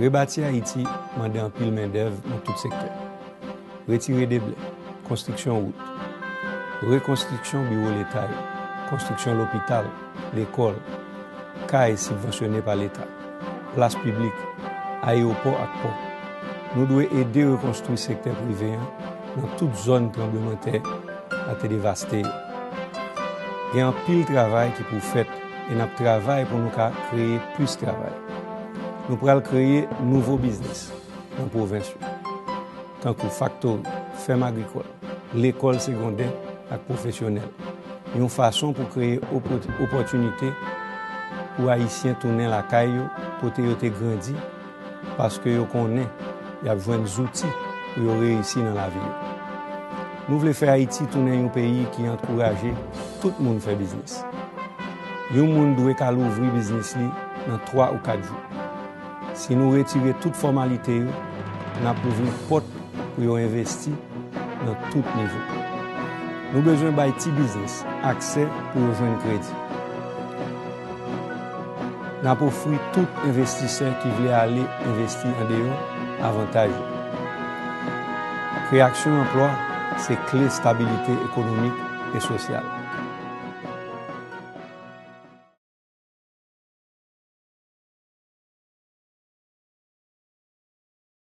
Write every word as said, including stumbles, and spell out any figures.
Rebati Ayiti mande anpil mendèv nan tout sektè. Retire deblè, konstriksyon wout, rekonstriksyon biwo leta yo, konstriksyon lopital, lekòl, kay sibvansyone pa leta, plas piblik, ayewopò ak pò. Nou dwe ede rekonstwi sektè prive an nan tout zòn tranblemanntè a te devaste yo. Gen anpil travay ki pou fèt e n ap travay pou nou ka kreye plis travay. Nou pral kreye nouvo biznis nan pwovens yo, tankou faktori, fèm agrikòl, lekòl segondè ak pwofesyonèl, yon fason pou kreye opò-, opòtinite pou Ayisyen tounen lakay yo, kote yo te grandi, paske yo konnen y ap jwenn zouti pou yo reyisi nan lavi yo. Nou vle fè Ayiti tounen yon peyi ki ankouraje tout moun fè biznis. Yon moun dwe ka louvri biznis li nan twa ou kat jou. Si nou retire tout fòmalite yo, n ap louvri pòt pou yo envesti nan tout nivo. Nou bezwen bay ti biznis aksè pou yo jwenn kredi. N ap ofri tout envestisè ki vle ale envesti andeyò avantaj yo. Kreyasyon anplwa se kle stabilite ekonomik e sosyal.